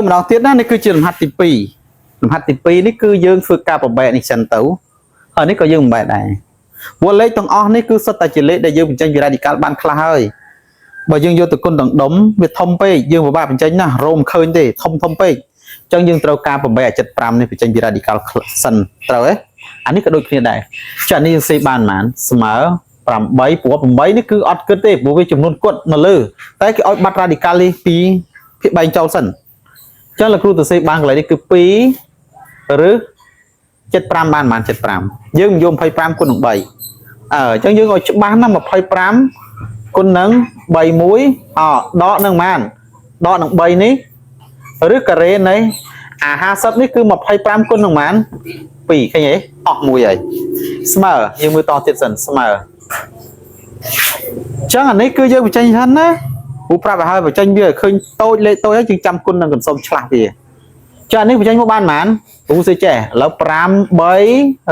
ម្ដងទៀតណានេះគឺជាលំហាត់ទី2លំហាត់ទី2នេះគឺយើងធ្វើការបំបែកនេះសិនទៅហើយនេះក៏យើងបំបែកដែរព្រោះលេខទាំងអស់នេះគឺសុទ្ធតែជាលេខដែលយើងបញ្ចេញពី radical បានខ្លះហើយបើយើងយកទៅគុណទាំងដុំវាធំពេកយើងពិបាកបញ្ចេញណាស់រោមឃើញទេធំធំពេកអញ្ចឹងយើងត្រូវការបំបែកអា75នេះបញ្ចេញពី radical សិនត្រូវទេអានេះក៏ដូចគ្នាដែរចាអានេះយើងសេបានប៉ុន្មានស្មើ8ព្រោះ8នេះគឺអត់គិតទេព្រោះវាចំនួនគត់នៅលើតែគេឲ្យបាត់ radical នេះពីភាគបែងចោលសិន ចឹងលោកគ្រូទៅសេបានកន្លែងនេះគឺ2ឬ75បានប្រហែល75យើងនិយម25គុណនឹង3អើអញ្ចឹងយើងឲ្យច្បាស់ណាស់25គុណនឹង31អដកនឹងប៉ុន្មានដកនឹង3នេះឬការ៉េនៃអា50នេះគឺ25គុណនឹងប៉ុន្មាន2ឃើញទេអស់មួយហើយស្មើយើងមើលតទៀតសិនស្មើអញ្ចឹងអានេះគឺយើងបញ្ចេញសិនណា ពូប្រាប់ឲ្យហើយបញ្ចេញវាឲ្យឃើញតូចលេខតូចហើយយើងចាំគុណនឹងកន្សុំឆ្លាស់វាចានេះបញ្ចេញមកបានប៉ុន្មានពូសេចេះឥឡូវ5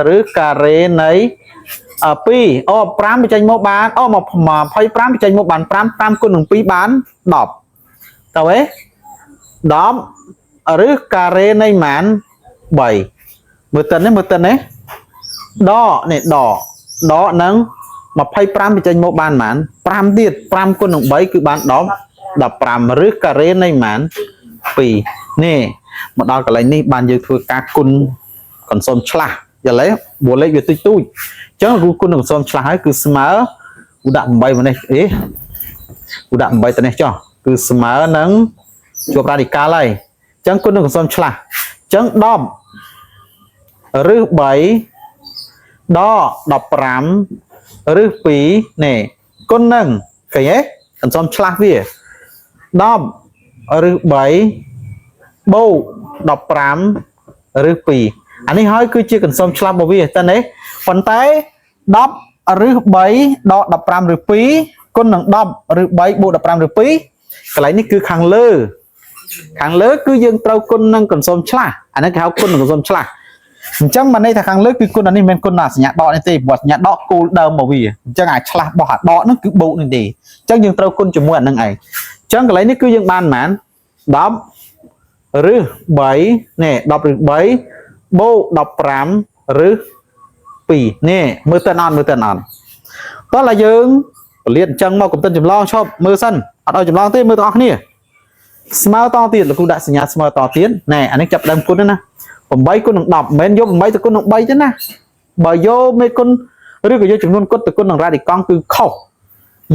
3ឬការ៉េនៃ2អូ5បញ្ចេញមកបានអូមក25បញ្ចេញមកបាន5 5គុណនឹង2បាន10តើហ៎10ឬការ៉េនៃប៉ុន្មាន3មើលតិននេះមើលតិននេះដកនេះដកដកនឹង25បញ្ចេញមកបានប៉ុន្មាន5ទៀត5គុណនឹង3គឺបាន10 15ឬការ៉េនៃប៉ុន្មាន2នេះមកដល់កន្លែងនេះបានយើងធ្វើការគុណកន្សុំឆ្លាស់យល់ទេព្រោះលេខវាតិចតួចអញ្ចឹងគ្រូគុណនឹងកន្សុំឆ្លាស់ហើយគឺស្មើគូដាក់8មកនេះអេគូដាក់8ទៅនេះចុះគឺស្មើនឹងជាប់រ៉ាឌីកាល់ហើយអញ្ចឹងគុណនឹងកន្សុំឆ្លាស់អញ្ចឹង10ឬ3ដក15ឬ2នេះគុណនឹងឃើញទេកន្សុំឆ្លាស់វា10ឬ3បូក15ឬ2អានេះហើយគឺជាកន្សុំឆ្លាស់របស់វាតើនេះប៉ុន្តែ10ឬ3ដក15ឬ2គុណនឹង10ឬ3បូក15ឬ2កន្លែងនេះគឺខាងលើខាងលើគឺយើងត្រូវគុណនឹងកន្សុំឆ្លាស់អានេះគេហៅគុណនឹងកន្សុំឆ្លាស់អញ្ចឹងបានន័យថាខាងលើគឺគុណអានេះមិនមែនគុណអាសញ្ញាដកនេះទេព្រោះសញ្ញាដកគោលដើមរបស់វាអញ្ចឹងអាឆ្លាស់របស់អាដកហ្នឹងគឺបូកនេះទេអញ្ចឹងយើងត្រូវគុណជាមួយអាហ្នឹងឯងអញ្ចឹងកន្លែងនេះគឺយើងបានប៉ុន្មាន10ឬ3នេះ10ឬ3បូក15ឬ2នេះមើលទៅអត់មើលទៅអត់តោះឡើយយើងពលាតអញ្ចឹងមកកំតិនចម្លងឈប់មើលសិនអត់ឲ្យចម្លងទេមើលទាំងអស់គ្នាស្មើតទៀតលោកគ្រូដាក់សញ្ញាស្មើតទៀតណែអានេះចាប់ដើមគុណណា8គុណនឹង10មិនមែនយក8ទៅគុណនឹង3ទេណាបើយកមេគុណឬក៏យកចំនួនគុណទៅគុណនឹងរ៉ាឌីកង់គឺខុស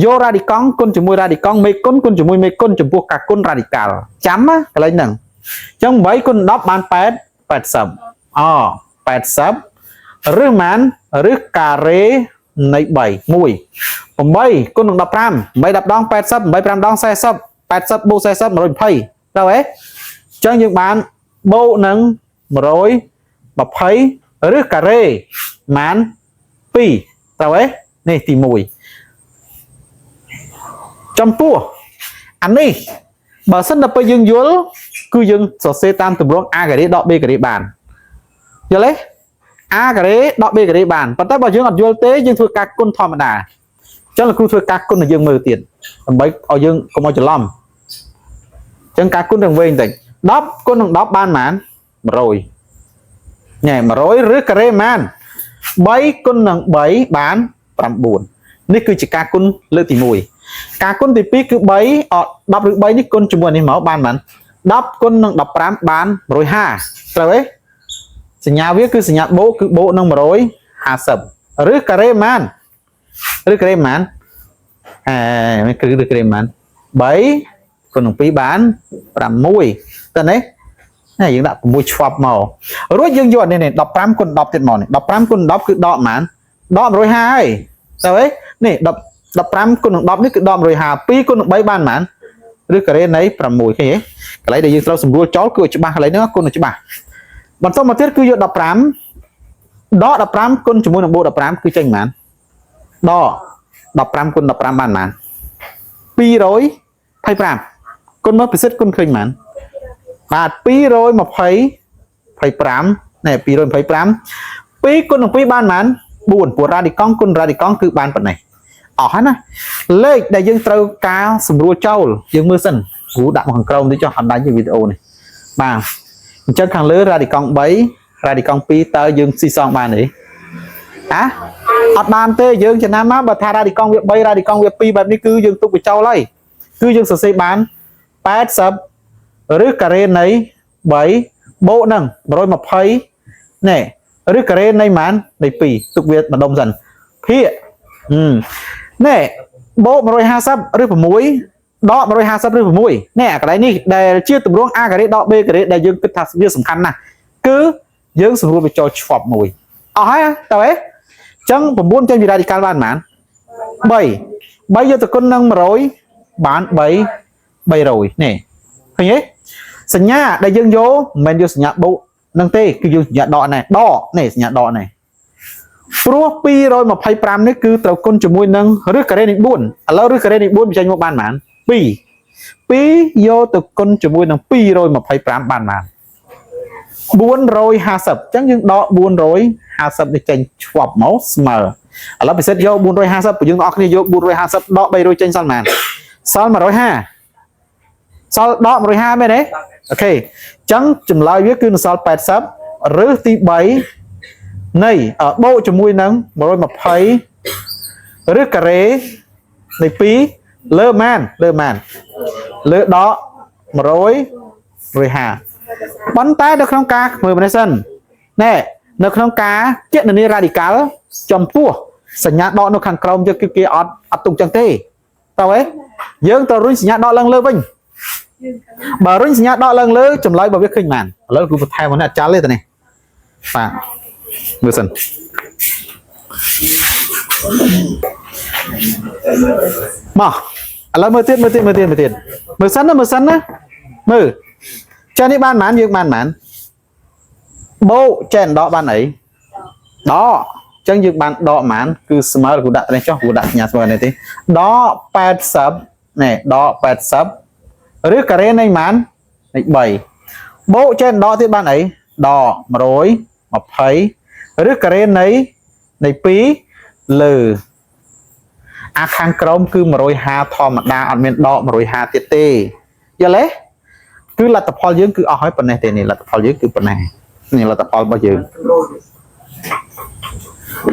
យករ៉ាឌីកង់គុណជាមួយរ៉ាឌីកង់មេគុណគុណជាមួយមេគុណចំពោះការគុណរ៉ាឌីកាល់ចាំណាកន្លែងហ្នឹងអញ្ចឹង8គុណ10បាន8 80អ80ឬម៉ានឬការ៉េនៃ3 1 8គុណនឹង15 8 10ដង80 8 5ដង40 80បូក40 120ត្រូវទេអញ្ចឹងយើងបានបូកនឹង120ឬការ៉េម៉ាន2ត្រូវទេនេះទី1ចំពោះអានេះបើសិនដល់ពេលយើងយល់គឺយើងសរសេរតាមទម្រង់ a ការ៉េដក b ការ៉េបានយល់ទេ a ការ៉េដក b ការ៉េបានប៉ុន្តែបើយើងអត់យល់ទេយើងធ្វើការគុណធម្មតាអញ្ចឹងលោកគ្រូធ្វើការគុណឲ្យយើងមើលទៀតដើម្បីឲ្យយើងកុំឲ្យច្រឡំអញ្ចឹងការគុណទាំងវែងតិច10គុណនឹង10បានប៉ុន្មាន100ញ៉ែ100ឬការ៉េប៉ុន្មាន3គុណនឹង3បាន9នេះគឺជាការគុណលើកទី1ការគុណទី2គឺ3អ10ឬ3នេះគុណជាមួយនេះមកបានប៉ុន្មាន10គុណនឹង15បាន150ត្រូវទេសញ្ញាវាគឺសញ្ញាបូកគឺបូកនឹង150ឬការ៉េប៉ុន្មានឬការ៉េប៉ុន្មានអេមិនគឺឬការ៉េប៉ុន្មាន3គុណនឹង2បាន6តើនេះនេះយើងដាក់6ឆ្វាប់មករួចយើងយកអានេះនេះ15គុណ10ទៀតមកនេះ15គុណ10គឺដកប៉ុន្មានដក150ហើយតើនេះ10 15គុណនឹង10នេះគឺដក150 2គុណនឹង3បានប៉ុន្មានឬការ៉េនៃ6ឃើញទេកន្លែងដែលយើងត្រូវសម្រួលចោលគឺឲ្យច្បាស់កន្លែងហ្នឹងគុណឲ្យច្បាស់បន្តមកទៀតគឺយក15ដក15គុណជាមួយនឹងបូក15គឺចេញប៉ុន្មានដក15គុណ15បានប៉ុន្មាន225គុណមកពិសិដ្ឋគុណឃើញប៉ុន្មានបាទ225ណែ225 2គុណនឹង2បានប៉ុន្មាន4ព្រោះរ៉ាឌីកង់គុណរ៉ាឌីកង់គឺបានប៉ុណ្ណេះអស់ហើយណាលេខដែលយើងត្រូវការសម្រួលចោលយើងមើលសិនគ្រូដាក់មកខាងក្រោមតិចចុះអត់ដាច់ទេវីដេអូនេះ បាទអញ្ចឹងខាងលើរ៉ាឌីកង់3រ៉ាឌីកង់2តើយើងស៊ីសងបានទេហ៎អត់បានទេយើងចំណាំមកបើថារ៉ាឌីកង់វា3រ៉ាឌីកង់វា2បែបនេះគឺយើងទុកវាចោលហើយគឺយើងសរសេរបាន80ឬការ៉េនៃ3បូកនឹង120នេះឬការ៉េនៃម៉ាននៃ2ទុកវាម្ដុំសិនភាគនេះបូក150ឬ6ដក150ឬ6នេះអាកន្លែងនេះដែលជាទម្រង់ a ការ៉េដក b ការ៉េដែលយើងគិតថាវាសំខាន់ណាស់គឺយើងសម្រួលបញ្ចូលឆ្វាប់មួយអស់ហើយតើហ៎អញ្ចឹង9ចេញពីរ៉ាឌីកាល់បានប៉ុន្មាន3 3យកទៅគុណនឹង100បាន3 300នេះឃើញទេសញ្ញាដែលយើងយកមិនមែនយកសញ្ញាបូកនឹងទេគឺយកសញ្ញាដកណែដកនេះសញ្ញាដកណែព្រោះ225នេះគឺត្រូវគុណជាមួយនឹងឫសការ៉េនៃ4ឥឡូវឫសការ៉េនៃ4បញ្ចេញមកបានប៉ុន្មាន2 2យកទៅគុណជាមួយនឹង225បានប៉ុន្មាន450អញ្ចឹងយើងដក450នេះចេញឆ្វាប់មកស្មើឥឡូវពិសេសយក450ព្រោះយើងទាំងអស់គ្នាយក450ដក300ចេញសល់ប៉ុន្មានសល់150សល់ដក150មែនទេអូខេអញ្ចឹងចម្លើយវាគឺនៅសល់80ឬទី3នៃបូកជាមួយនឹង120ឬការ៉េនៃ2លើម៉ានលើម៉ានលើដក100 150ប៉ុន្តែនៅក្នុងការមើលម្នេះសិនណែនៅក្នុងការគណនារ៉ាឌីកាល់ចំពោះសញ្ញាដកនៅខាងក្រោមយើងគឺគេអត់អត់ទុកចឹងទេតើហ៎យើងត្រូវរុញសញ្ញាដកឡើងលើវិញបើរុញសញ្ញាដកឡើងលើចម្លើយរបស់វាឃើញបានឥឡូវគ្រូបន្ថែមមកនេះអត់ចាល់ទេតានេះបាទមើលសិនមកឥឡូវមើលទៀតមើលទៀតមើលទៀតមើលទៀតមើលសិនណាមើលសិនណាមើលចានេះបានប៉ុន្មានយើងបានប៉ុន្មានបូកចេះដកបានអីដកអញ្ចឹងយើងបានដកប៉ុន្មានគឺស្មើគ្រូដាក់នេះចុះគ្រូដាក់សញ្ញាស្មើនេះទេដក80នេះដក80ឬការ៉េនៃប៉ុន្មាននៃ3បូកចេះដកទៀតបានអីដក120ឬការ៉េនៃ2លើអាខាងក្រោមគឺ150ធម្មតាអត់មានដក150ទៀតទេយល់ទេគឺលទ្ធផលយើងគឺអស់ហើយប៉ុណ្ណេះទេនេះលទ្ធផលយើងគឺប៉ុណ្ណេះនេះលទ្ធផលរបស់យើង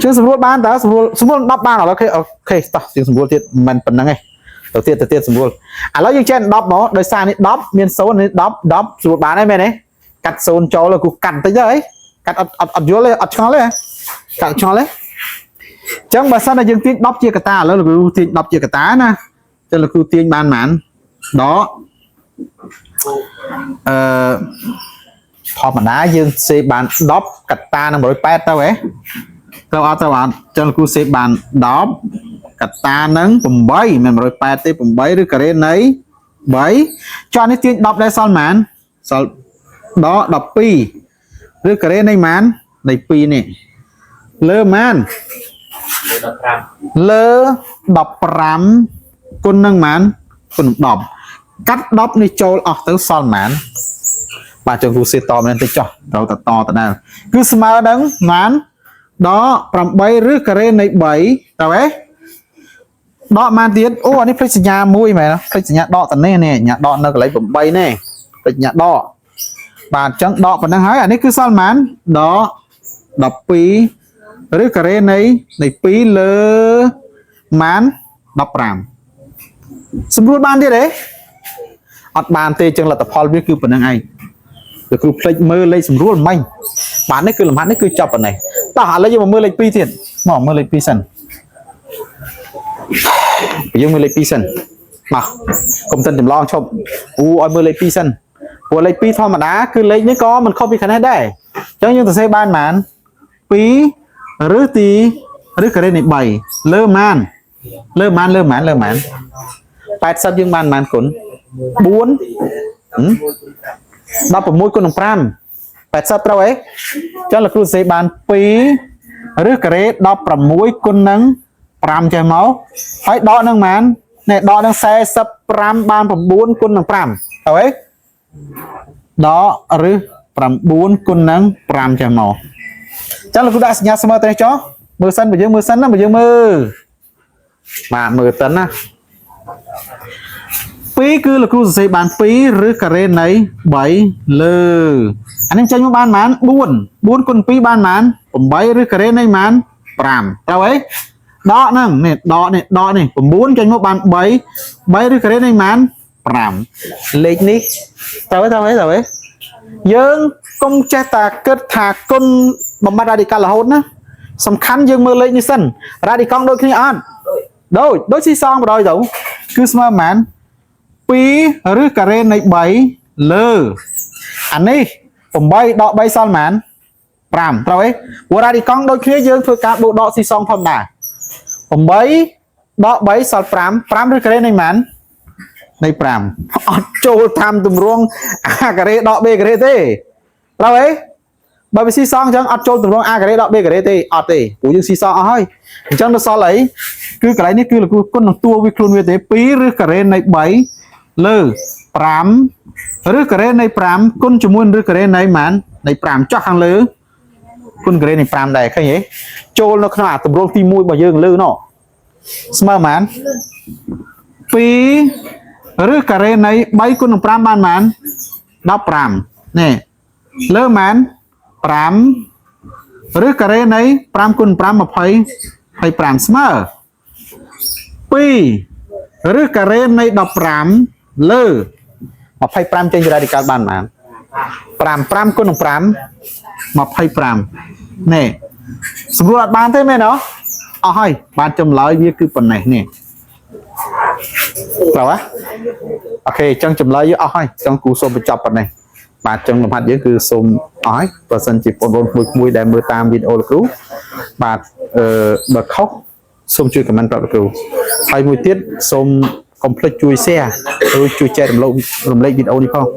ជឿសម្រួលបានតើសម្រួលសម្រួល10បានឥឡូវអូខេអូខេតោះជាងសម្រួលទៀតមិនប៉ុណ្្នឹងទេទៅទៀតទៅទៀតសម្រួលឥឡូវយើងចេះ10មកដោយសារនេះ10មាន0នេះ10 10ស្រួលបានហើយមែនទេកាត់0ចូលគូកាត់បន្តិចទៅអីកាត់អត់អត់អត់យល់ទេអត់ឆ្ងល់ទេកាត់ឆ្ងល់ទេអញ្ចឹងបើសិនតែយើងទាញ10ជាកតាឥឡូវលោកគ្រូទាញ10ជាកតាណាចឹងលោកគ្រូទាញបានប៉ុន្មានដកអឺធម្មតាយើងសេបាន10កតានឹង180ទៅហ៎ត្រូវអត់ត្រូវអត់ចឹងលោកគ្រូសេបាន10កតានឹង8មិន180ទេ8ឬការ៉េនៃ3ចុះនេះទាញ10ដែរសល់ប៉ុន្មានសល់ដក12ឬការ៉េនៃប៉ុន្មាននៃ2នេះលើប៉ុន្មាន លើ15 លើ15គុណនឹងប៉ុន្មានគុណនឹង10កាត់10នេះចូលអស់ទៅសល់ប៉ុន្មានបាទចុងគ្រូសេតមែនតិចចុះត្រូវតតដដែលគឺស្មើនឹងប៉ុន្មានដក8ឬការ៉េនៃ3តើហ៎ដកប៉ុន្មានទៀតអូអានេះភ្លេចសញ្ញាមួយមែនភ្លេចសញ្ញាដកតនេះនេះសញ្ញាដកនៅកន្លែង8នេះភ្លេចសញ្ញាដកបាទអញ្ចឹងដកប៉ុណ្ណឹងហើយអានេះគឺសល់ប៉ុន្មានដក12ឬការ៉េនៃ2លើ ម៉ាន15សម្រួលបានទៀតទេអត់បានទេចឹងលទ្ធផលវាគឺប៉ុណ្្នឹងឯងលោកគ្រូភ្លេចមើលលេខសម្រួលមិញបាទនេះគឺលំហាត់នេះគឺចប់ប៉ុណ្ណេះតោះឥឡូវយើងមកមើលលេខ2ទៀតមកមើលលេខ2សិនយើងមើលលេខ2សិនមកកុំតិនចម្លងឈប់អូឲ្យមើលលេខ2សិនព្រោះលេខ2ធម្មតាគឺលេខនេះក៏មិនខុសពីខាងនេះដែរអញ្ចឹងយើងសរសេរបានម៉ាន2ឬទីឬការ៉េនៃ3លើម៉ាន លើម៉ានលើម៉ានលើម៉ាន80យើងបានម៉ានគុណ4 16គុណនឹង5 80ត្រូវអីចឹងលោកគ្រូសេបាន2ឬការ៉េ16គុណនឹង5ចេះមកហើយដកនឹងម៉ាននេះដកនឹង45បាន9គុណនឹង5ត្រូវអីដកឬ9គុណនឹង5ចេះមកចឹងលោកគ្រូដាក់សញ្ញាស្មើទៅនេះចុះមើលសិនបើយើងមើលសិនណាបើយើងមើលបាទមើលតិនណា2 2គឺលោកគ្រូសរសេរបាន2ឬការ៉េនៃ3លើអានេះចេញមកបានប៉ុន្មាន4 4គុណ2បានប៉ុន្មាន8ឬការ៉េនៃប៉ុន្មាន5ត្រូវអីដកហ្នឹងនេះដកនេះដកនេះ9ចេញមកបាន3 3ឬការ៉េនៃប៉ុន្មាន5លេខនេះត្រូវទេត្រូវទេត្រូវទេយើងកុំចេះតែគិតថាគុណបំបត្តិរ៉ាឌីកាល់រហូតណាសំខាន់យើងមើលលេខនេះសិនរ៉ាឌីកង់ដូចគ្នាអត់ដូចដូចស៊ីសងបដ ாய் ទៅគឺស្មើប៉ុន្មាន2ឬការ៉េនៃ3លើអានេះ8ដក3សល់ប៉ុន្មាន5ត្រូវទេព្រោះរ៉ាឌីកង់ដូចគ្នាយើងធ្វើការបូកដកស៊ីសងធម្មតា8ដក3សល់5 5ឬការ៉េនៃប៉ុន្មាននៃ5អត់ចូលតាមទម្រង់ A ការ៉េដក B ការ៉េទេត្រូវទេបើវាស៊ីសងអញ្ចឹងអត់ចូលទម្រង់ A ការ៉េដក B ការ៉េទេអត់ទេព្រោះយើងស៊ីសងអស់ហើយអញ្ចឹងនៅសល់អីគឺកន្លែងនេះគឺលោកគ្រូគុណនឹងតួវាខ្លួនវាទេ2ឬការ៉េនៃ3លើ5ឬការ៉េនៃ5គុណជាមួយនឹងឬការ៉េនៃប៉ុន្មាននៃ5ចុះខាងលើគុណការ៉េនៃ5ដែរឃើញទេចូលនៅក្នុងអាទម្រង់ទី1របស់យើងលើនោះស្មើប៉ុន្មាន2ឬការ៉េនៃ3គុណនឹង5បានប៉ុន្មាន15នេះលើប៉ុន្មាន5ឬការ៉េនៃ5គុណ5 20 25ស្មើ2ឬការ៉េនៃ15លើ25ចេញពីរ៉ាឌីកាល់បានប៉ុន្មាន5 5គុណនឹង5 25នេះសម្រួលអត់បានទេមែនអត់អស់ហើយបានចម្លើយវាគឺប៉ុណ្ណេះនេះត្រូវហ៎ OK អញ្ចឹងចម្លើយយើងអស់ហើយអញ្ចឹងគូសូមបញ្ចប់ប៉ុណ្ណេះបាទអញ្ចឹងលំហាត់យើងគឺសូមអស់ហើយបើសិនជាបងប្អូនក្មួយៗដែលមើលតាមវីដេអូលោកគ្រូបាទអឺបើខុសសូមជួយ comment ប្រាប់លោកគ្រូហើយមួយទៀតសូមកុំភ្លេចជួយ share ឬជួយចែករំលែកវីដេអូនេះផង។